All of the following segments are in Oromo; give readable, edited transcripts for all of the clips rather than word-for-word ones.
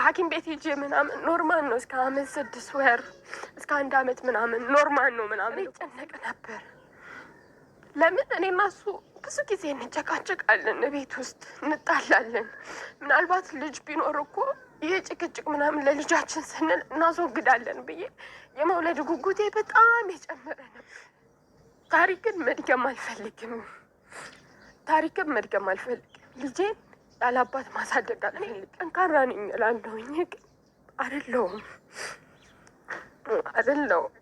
ሐኪም ቤት ሄጄ ምናምን normal ነው። እስከ አመት 6 ወር እስከ አንድ አመት ምናምን normal ነው ምናምን ይጨነቅ ነበር። ለምን እኔና እሱ ብዙ ጊዜ እንጨቃጨቃለን፣ ቤት ውስጥ እንጣላለን። ምናልባት ልጅ ቢኖር እኮ ይህ ጭቅጭቅ ምናምን ለልጃችን ስንል እናስወግዳለን ብዬ የመውለድ ጉጉቴ በጣም የጨመረ ነበር። ታሪክን መድገም አልፈልግም። ታሪክን መድገም አልፈልግም። ልጄን ያለ አባት ማሳደግ አልፈልግም። ጠንካራ ነኝ እላለሁኝ፣ ግን አይደለሁም አይደለሁም።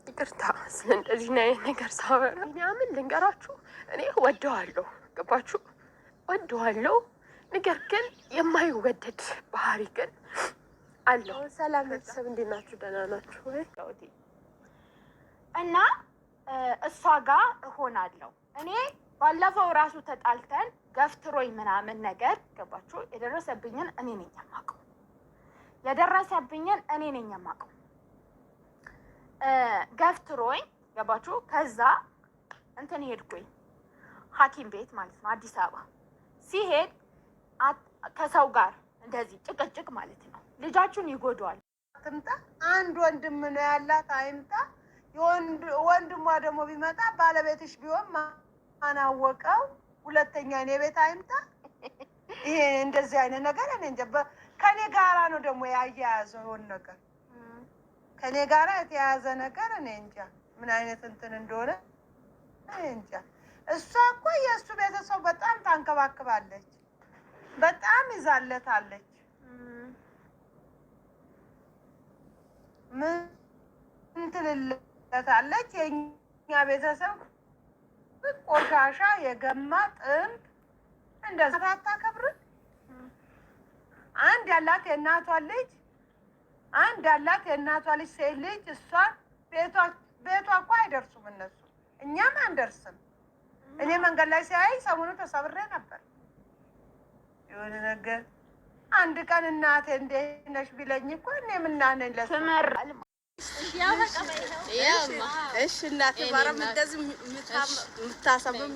ይቅርታ ስለ እንደዚህ አይነት ነገር ሳወራ። ቢኒያምን ልንገራችሁ፣ እኔ ወደዋለሁ፣ ገባችሁ? ወደዋለሁ። ነገር ግን የማይወደድ ባህሪ ግን አለው። ሰላም ቤተሰብ፣ እንዴት ናችሁ? ደህና ናችሁ ወይ? እና እሷ ጋር እሆናለሁ። እኔ ባለፈው ራሱ ተጣልተን ገፍትሮኝ ምናምን ነገር፣ ገባችሁ? የደረሰብኝን እኔ ነኝ የማውቀው። የደረሰብኝን እኔ ነኝ የማውቀው። ገፍትሮኝ፣ ገባችሁ? ከዛ እንትን ሄድኩኝ ሐኪም ቤት ማለት ነው። አዲስ አበባ ሲሄድ ከሰው ጋር እንደዚህ ጭቅጭቅ ማለት ነው። ልጃችሁን ይጎዳዋል። ትምጣ። አንድ ወንድም ነው ያላት፣ አይምጣ። ወንድሟ ደግሞ ቢመጣ ባለቤትሽ ቢሆን ማን አወቀው? ሁለተኛ እኔ ቤት አይምጣ። ይሄ እንደዚህ አይነት ነገር እኔ እንጃ። ከኔ ጋራ ነው ደግሞ ያያያዘው የሆነ ነገር፣ ከኔ ጋራ የተያያዘ ነገር እኔ እንጃ ምን አይነት እንትን እንደሆነ እኔ እንጃ። እሷ እኮ የእሱ ቤተሰብ በጣም ታንከባክባለች፣ በጣም ይዛለታለች። ምን ትልለታለች? የእኛ ቤተሰብ ቆሻሻ የገማ ጥንብ እንደዛ አታከብርም። አንድ ያላት የእናቷ ልጅ፣ አንድ ያላት የእናቷ ልጅ ሴት ልጅ፣ እሷን ቤቷ እኮ አይደርሱም እነሱ፣ እኛም አንደርስም። እኔ መንገድ ላይ ሲያይ ሰሞኑ ተሰብሬ ነበር። የሆነ ነገር አንድ ቀን እናቴ እንዴት ነሽ ቢለኝ እኮ እኔ ምናነኝ ለሱ። እሺ እናቴ ማርያም እንደዚህ የምታሳምም።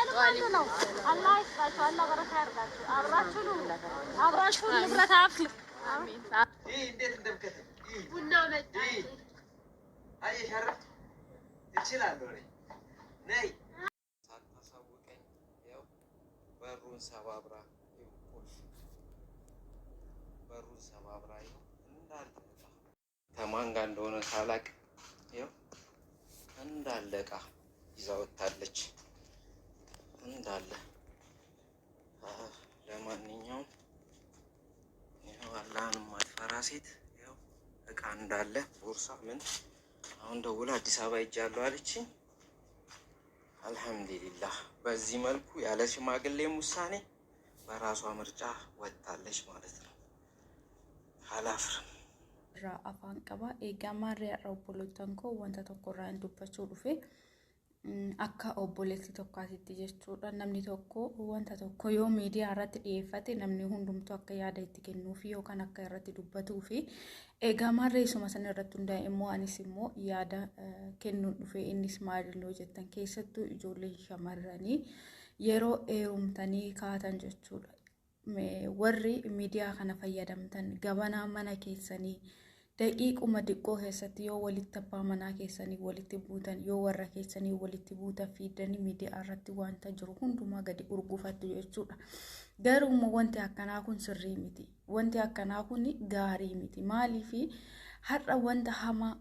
አላህ ይስጣችሁ፣ አላህ በረካ ያርጋችሁ። አብራችሁ አብራችሁ ንብረት አፍሉ። ቡና መጣ። አየሽ አይደል? እችላለሁ እኔ። ነይ። ሳታሳውቀኝ ያው በሩን ሰባብራ፣ ይኸው ቁልፍ በሩን ሰባብራ ይኸው እንዳለ ዕቃ ከማን ጋር እንደሆነ ሳላቅ ይኸው እንዳለ ዕቃ ይዛ ወጥታለች። እንዳለ። ለማንኛውም ይኸው አላህን የማትፈራ ሴት ይኸው ዕቃ እንዳለ ቦርሳ ምን፣ አሁን ደውላ አዲስ አበባ ሄጃለሁ አለችኝ። አልሐምዱሊላህ በዚህ መልኩ ያለ ሽማግሌም ውሳኔ በራሷ ምርጫ ወጥታለች ማለት ነው። አላፍርም። Irraa afaan qaba. Egaa maarree har'a obboleettan koo wanta tokko irraa hin dubbachuu dhufe akka obboleetti tokkaatitti jechuudha. Namni tokko wanta tokko yoo miidiyaa irratti dhiyeeffate namni hundumtuu akka yaada itti kennuufi yookaan akka irratti dubbatuufi. Egaa maarree isuma sana irratti hundaa'e immoo anis immoo yaada kennuun dhufe. Innis maalilloo jettan, keessattuu ijoollee shamarranii yeroo heerumtanii kaatan jechuudha. Warri miidiyaa kana fayyadamtan gabanaa mana keessanii daqiiquma xiqqoo keessatti yoo walitti abbaa manaa keessanii walitti buutan, yoo warra keessanii walitti buutan, fiidanii miidiyaa irratti wanta jiru hundumaa gadi urgufattu jechuudha. Garuu immoo wanti akkanaa kun sirrii miti. Wanti akkanaa kun gaarii miti. Maaliifi har'a wanta hamaa,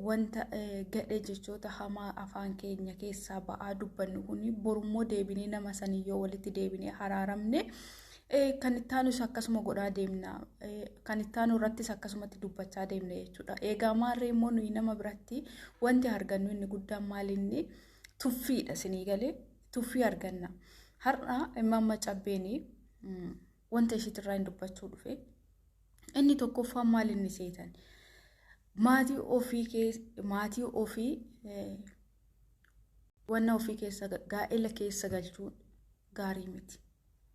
wanta gadhee, jechoota hamaa afaan keenya keessaa ba'aa dubbannu kun borummoo deebinee nama sanii yoo walitti deebinee haraaramne kan itti aanus akkasuma godhaa deemna. Kan itti aanu irrattis akkasumatti dubbachaa deemna jechuudha. Egaa maarree immoo nuyi nama biratti wanti argannu inni guddaan maalinni tuffiidha, sinii galee tuffii arganna. Har'a Immaamma Cabbeen wanta ishiitirraa hin dubbachuu dhufe. Inni tokkoffaan maal inni seetan? Maatii ofii wanna ofii keessa gaa'ela keessa galchuun gaarii miti.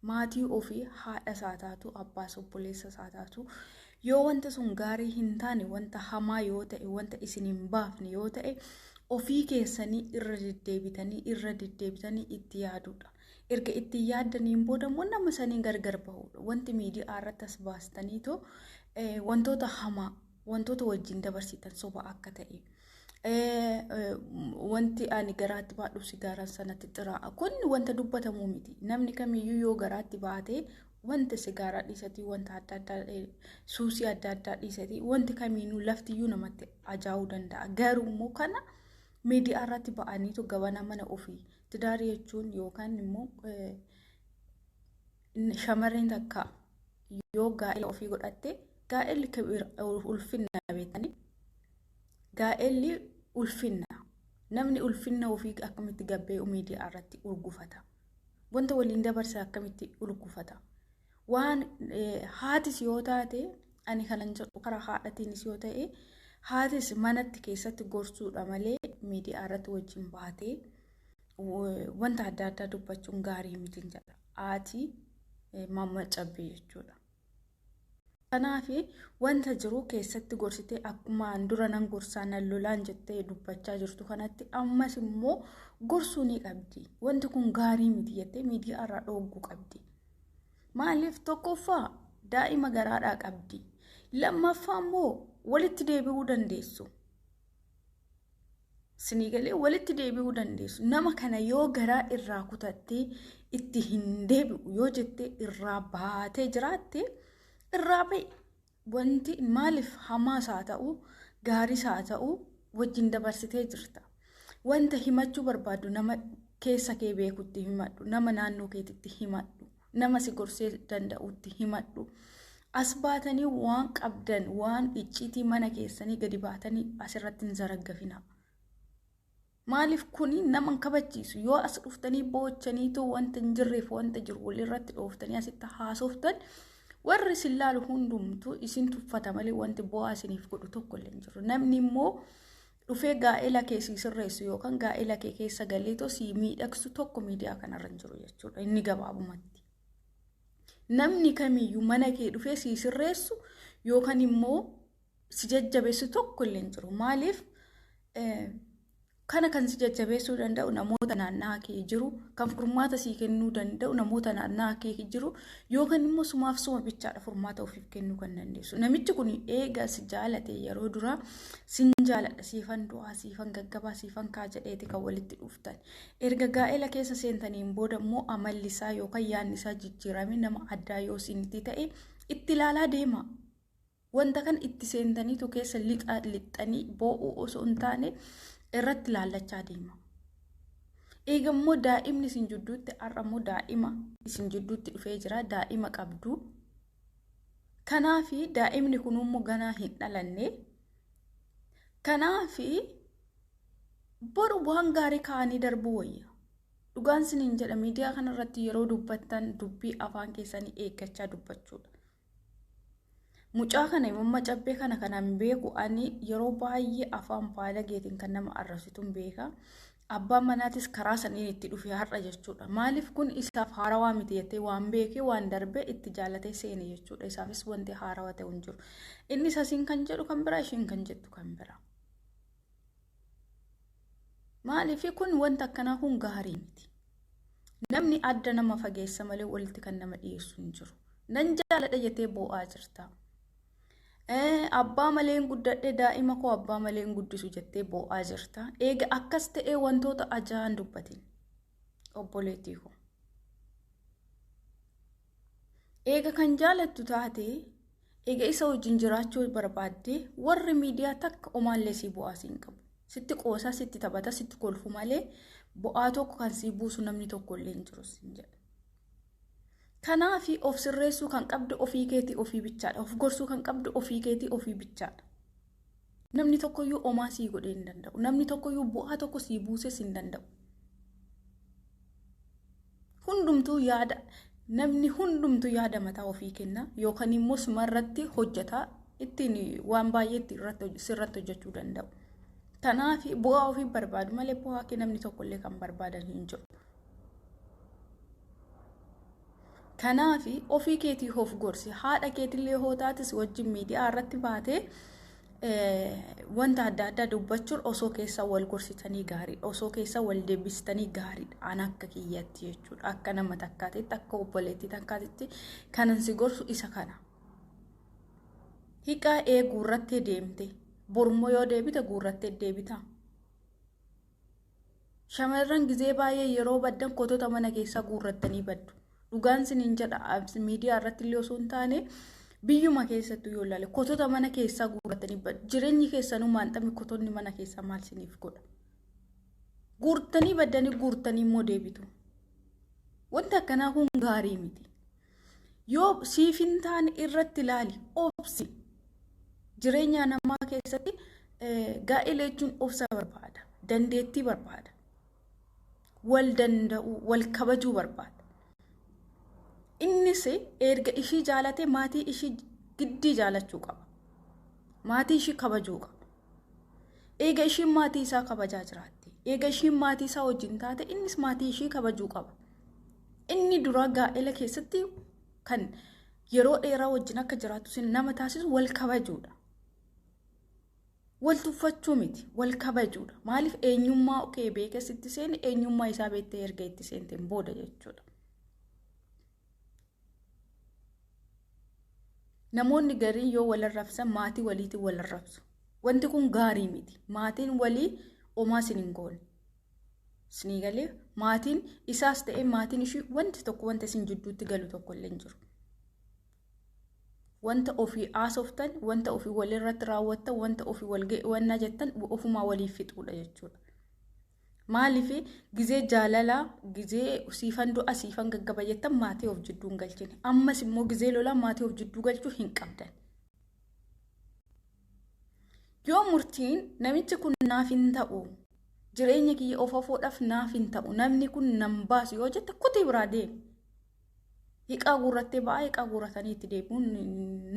Maatii ofii, haadha isaa taatu, abbaas, obboleessa isaa taatu, yoo wanta sun gaarii hin taane, wanta hamaa yoo ta'e, wanta isin hin baafne yoo ta'e, Ofii keessanii irra deddeebitanii irra deddeebitanii itti yaaduudha. Erga itti yaaddaniin booda immoo nama saniin gargar bahuudha. Wanti miidiyaa irratti as baastaniitoo wantoota hamaa, wantoota wajjin dabarsitan soba akka ta'e. Wanti ani garaatti baadhu sigaaraan sanatti xiraa'a. Kun wanta dubbatamuu miti. Namni kamiyyuu yoo garaatti baate wanta sigaaraa dhiisatii, wanta adda addaa, suusii adda addaa dhiisatii, wanti kamiinuu laftiyyuu namatti ajaa'uu danda'a. Garuu immoo kana miidiyaa irratti ba'aniitu gabana mana ofii tidaarii jechuun yookaan immoo shamarreen takka yoo gaa'ela ofii godhatte, gaa'elli ulfinna beektanii, gaa'elli ulfinna. Namni ulfinna ofii akkamitti gabbee miidiyaa irratti urgufata? Wanta waliin dabarse akkamitti urgufata? Waan haatis yoo taate, ani kanan jedhu karaa haadhatiinis yoo ta'e, haatis manatti keessatti gorsuudha malee miidiyaa irratti wajjin baatee wanta adda addaa dubbachuun gaarii miti jedha. Haati mamma cabbii jechuudha. Kanaaf wanta jiru keessatti gorsitee, akkuma dura nan gorsaa nan lolaan jettee dubbachaa jirtu kanatti, ammas immoo gorsuu ni qabdi. Wanti kun gaarii miti jettee miidiyaa irraa dhooguu qabdi. Maaliif? Tokkoffaa, daa'ima garaadhaa qabdi. Lammaffaa immoo walitti deebi'uu dandeessu. Sinii galee? Walitti deebi'uu dandeessu. Nama kana yoo garaa irraa kutattee itti hin deebi'u yoo jettee irraa baatee jiraatte, irraa ba'i. Wanti maaliif hamaas haa ta'u, gaariis haa ta'u, wajjin dabarsitee jirta. Wanta himachuu barbaaddu nama keessa kee beekutti himadhu. Nama naannoo keetitti himadhu. Nama si gorsee danda'utti himadhu. As baatanii waan qabdan, waan icciitii mana keessanii gadi baatanii asirratti hin zaraggafina. Maaliif kuni nama hin kabachiisu? Yoo as dhuftanii boochaniitoo wanta hin jirreef wanta jiru walirratti dhooftanii asitti haasoftan, warri isin laalu hundumtuu isin tuffata malee wanti bu'aa isiniif godhu tokko illee hin jiru. Namni immoo dhufee gaa'ela kee si sirreessu yookaan gaa'ela kee keessa galeetoo si miidhagsu tokko miidiyaa kanarra hin jiru jechuudha inni gabaabumatti. Namni kamiyyuu mana kee dhufee si sirreessu yookaan immoo si jajjabeessu tokko illee hin jiru. Maaliif kana kan si jajjabeessuu danda'u namoota naanna'aa kee jiru, kan furmaata sii kennuu danda'u namoota naanna'aa kee jiru, yookaan immoo sumaaf suma bichaadha furmaata ofiif kennuu kan dandeessu. Namichi kun eega si jaalate, yeroo duraa sin jaaladha, siifan du'aa, siifan gaggabaa, siifan kaa jedheeti kan walitti dhuftan. Erga gaa'ela keessa seentaniin booda immoo amalli isaa yookaan yaadni isaa jijjiirame nama addaa yoo isinitti ta'e, itti ilaalaa deema. Wanta kan itti seentaniitu keessa lixxanii boo'uu osoo hin taane irratti ilaallachaa deema. Eega immoo daa'imni isin jidduutti, har'a immoo daa'ima isin jidduutti dhufee jira, daa'ima qabdu. Kanaafi daa'imni kun immoo ganaa hin dhalanne. Kanaafi boru waan gaarii kaa'anii darbuu wayya. Dhugaan isiniin jedha, miidiyaa kanarratti yeroo dubbattan dubbii afaan keessanii eeggachaa dubbachuudha. Mucaa kana, mamma cabbee kana kanaan beeku ani, yeroo baay'ee afaan baalageetiin kan nama arrabsituun beeka. Abbaan manaatis karaa saniin itti dhufe har'a jechuudha. Maaliif kun isaaf haarawaa miti jettee waan beekee waan darbee itti jaalatee seene jechuudha. Isaafis wanti haarawaa ta'u hin jiru. Inni asiin kan jedhu kan biraa, ishiin kan jettu kan biraa. Maaliif kun wanta akkanaa kun gaarii miti. Namni adda nama fageessa malee walitti kan nama dhiyeessu hin jiru. Nan jaaladha jettee boo'aa jirta. Abbaa malee hin guddadhe, daa'ima koo abbaa malee hin guddisu jettee boo'aa jirta. Eega akkas ta'ee wantoota ajaa'an dubbatin, obboleettii koo. Eega kan jaalattu taate, eega isa wajjin jiraachuu barbaadde, warri miidiyaa takka omaallee sii bu'aa siin qabu. Sitti qoosaa, sitti taphata, sitti kolfu malee bu'aa tokko kan sii buusu namni tokko illee hin jiru siin jedha. Kanaafi of sirreessuu kan qabdu ofii keetii ofii bichaadha. Of gorsuu kan qabdu ofii keetii ofii bichaadha. Namni tokkoyyuu omaa sii godhee hin danda'u. Namni tokkoyyuu bu'aa tokko sii buuses hin danda'u. Hundumtuu yaada, namni hundumtuu yaada mataa ofii kenna yookaan immoo sumarratti hojjetaa ittiin waan baay'ee sirratti hojjechuu danda'u. Kanaaf bu'aa ofii barbaadu malee bu'aa kee namni tokkollee kan barbaadan hin jiru. Kanaaf ofii keetii of gorsi. Haadha keetillee hoo taates wajjin miidiyaa irratti baatee Wanta adda addaa dubbachuun osoo keessa wal gorsitanii gaariidha. Osoo keessa wal deebistanii gaariidha. An akka kiyyatti jechuudha. Akka nama takkaatitti, akka obboleettii takkaatitti kanan si gorsu isa kana. Hiqaa ee guurrattee deemte. Borummoo yoo deebite guurrattee deebita. Shamarran gizee baay'ee yeroo baddan kotota mana keessaa guurrattanii baddu. Dhugaan siniin jedha, miidiyaa irratti illee osoo hin taane biyyuma keessattuu yoo ilaale kotota mana keessaa guurratanii baddu. Jireenyi keessanuu maanxami, kotonni mana keessaa maal siniif godha? Guurtanii baddanii guurtanii immoo deebitu. Wanti akkanaa kun gaarii miti. Yoo siif hin taane irratti ilaali, obsi. Jireenya namaa keessatti gaa'ela jechuun obsa barbaada, dandeettii barbaada, wal danda'uu, wal kabajuu barbaada. Innis erga ishii jaalate maatii ishii giddii jaalachuu qaba. Maatii ishii kabajuu qaba. Eega ishiin maatii isaa kabajaa jiraatte, eega ishiin maatii isaa wajjin taate, innis maatii ishii kabajuu qaba. Inni dura gaa'ela keessatti kan yeroo dheeraa wajjin akka jiraattu sin nama taasisu wal kabajuudha. Wal tuffachuu miti, wal kabajuudha. Maaliif eenyummaa kee beekee sitti seene, eenyummaa isaa beektee erga itti seenteen booda jechuudha. Namoonni gariin yoo wal arrabsan maatii waliitiin wal arrabsu. Wanti kun gaarii miti. Maatiin walii omaa isin hin goone. Isinii galee, maatiin isaas ta'e maatiin ishii wanti tokko wanta isin jidduutti galu tokko illee hin jiru. Wanta ofii haasoftan, wanta ofii walirratti raawwattan, wanta ofii wal wannaa jettan ofumaa waliif fixuudha jechuudha. Maaliif gizee jaalalaa, gizee siifan du'a, siifan gaggaba jettan maatii of jidduu hin galchine. Ammas immoo gizee lolaa maatii of jidduu galchuu hin qabdan. Yoo murtiin namichi kun naaf hin ta'u, jireenya kiyya of afoodhaaf naaf hin ta'u, namni kun nan baasu yoo jette, kutii biraa deemi. Hiqaa guurrattee ba'aa hiqaa guurratanii itti deebi'uun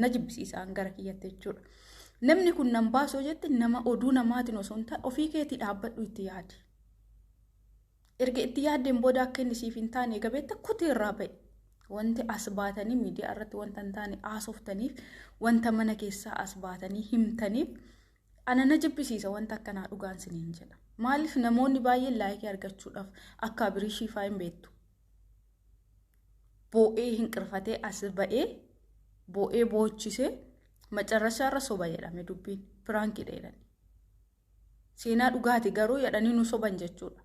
na jibbisiisaan gara kiyyatti jechuudha. Namni kun nan baasu yoo jette, nama oduu namaatiin osoo hin taane ofii keetii dhaabbadhu, itti yaadi. Erga itti yaaddeen booda akka inni siif hin taane gabeetta kutii irraa ba'e. Wanti as baatanii miidiyaa irratti wanta hin taane haasoftaniif, wanta mana keessaa as baatanii himtaniif, ana na jibbisiisa wanta akkanaa, dhugaan siniin jedha. Maaliif namoonni baay'een like argachuudhaaf akka Abiriishii faa hin beektu. Boo'ee hin qirfatee as ba'ee boo'ee boochisee macarrashaa irra soba jedhame, dubbiin prank dha jedhani. Seenaa dhugaati garuu jedhanii nu soban jechuudha.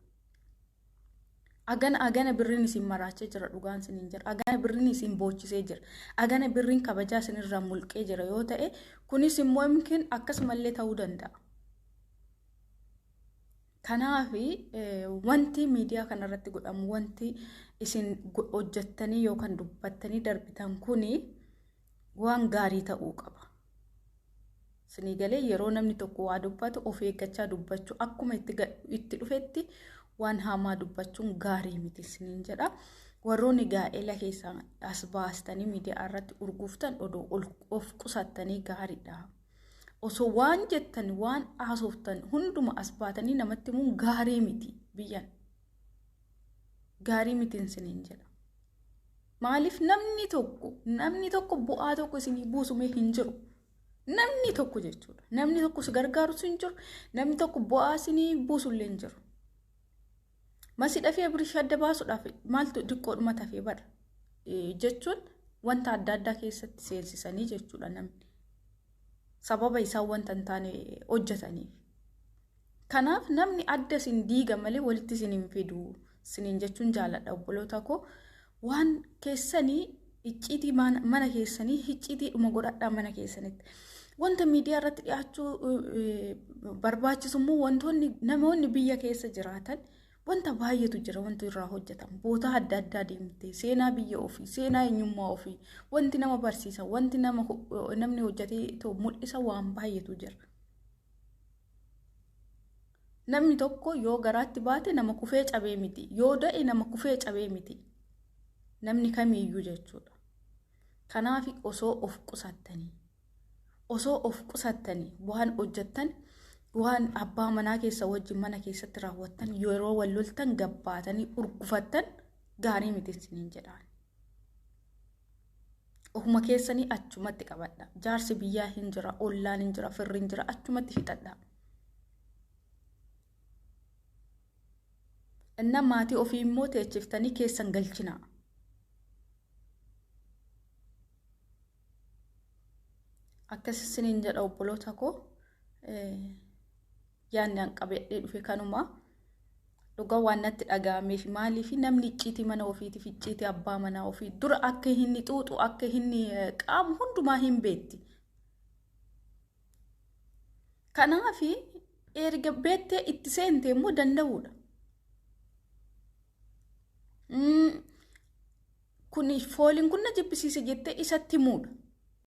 Agana agana birriin isin maraachee jira, dhugaan isiniin jira. Agana birriin isin boochisee jira. Agana birriin kabajaa isinirraa mulqee jira yoo ta'e, kunis immoo yookiin akkasumallee ta'uu danda'a. Kanaaf wanti miidiyaa kanarratti godhamu, wanti isin hojjettanii yookaan dubbattanii darbitan kuni waan gaarii ta'uu qaba. Isinii galee, yeroo namni tokko waa dubbatu of eeggachaa dubbachuu, akkuma itti dhufetti waan hamaa dubbachuun gaarii miti isiniin jedha. Warroonni gaa'ela keessaa as baastanii miidiyaa irratti urguftan odoo of qusattanii gaariidha. Osoo waan jettan, waan haasoftan hunduma as baatanii namatti himuun gaarii miti biyyan. Gaarii miti isiniin jedha. Maaliif namni tokko bu'aa tokko isinii buusumee hin jiru. Namni tokko jechuudha. Namni tokko si gargaarus hin jiru. Namni tokko bu'aa isinii buusullee hin jiru. Masii dhafee Abirish adda baasuudhaaf maaltu xiqqoodhuma tafee bara jechuun wanta adda addaa keessatti seensisanii jechuudha namni. Sababa isaan wanta hin taane hojjetaniif. Kanaaf namni adda isin diiga malee walitti isin hin fidu isiniin jechuun jaaladha, obboloota koo. Waan keessanii icciitii mana keessanii icciitii dhuma godhadhaa mana keessanitti. Wanta miidiyaa irratti dhiyaachuu barbaachisu immoo, wantoonni namoonni biyya keessa jiraatan wanta baay'eetu jira, wanti irraa hojjetan boota adda addaa deemte seenaa biyya ofii, seenaa eenyummaa ofii, wanti nama barsiisa, wanti nama namni hojjetee mul'isa waan baay'eetu jira. Namni tokko yoo garaatti baate nama kufee cabee miti, yoo da'e nama kufee cabee miti, namni kamiiyyuu jechuudha. Kanaaf osoo of qusattanii, osoo of qusattanii, waan hojjettan, waan abbaa manaa keessa wajjin mana keessatti raawwattan, yeroo wal loltan gabbaatanii urgufattan gaarii miti isiniin jedhaan. Ofuma keessanii achumatti qabadha. Jaarsi biyyaa hin jira, ollaan hin jira, firri hin jira, achumatti fixadha. Inna maatii ofii immoo teechiftanii keessan galchinaa. Akkas isiniin jedha obboloota koo, yaadni an qabadhee dhufe kanuma. Dhugaa waan natti dhaga'ameef, maaliif namni icciitii mana ofiitiif icciitii abbaa manaa ofii dura akka inni xuuxu, akka inni qaamu hundumaa hin beetti. Kanaaf erga beettee itti seente immoo danda'uudha. Kun fooliin kun na jibbisiise jettee isatti himuudha.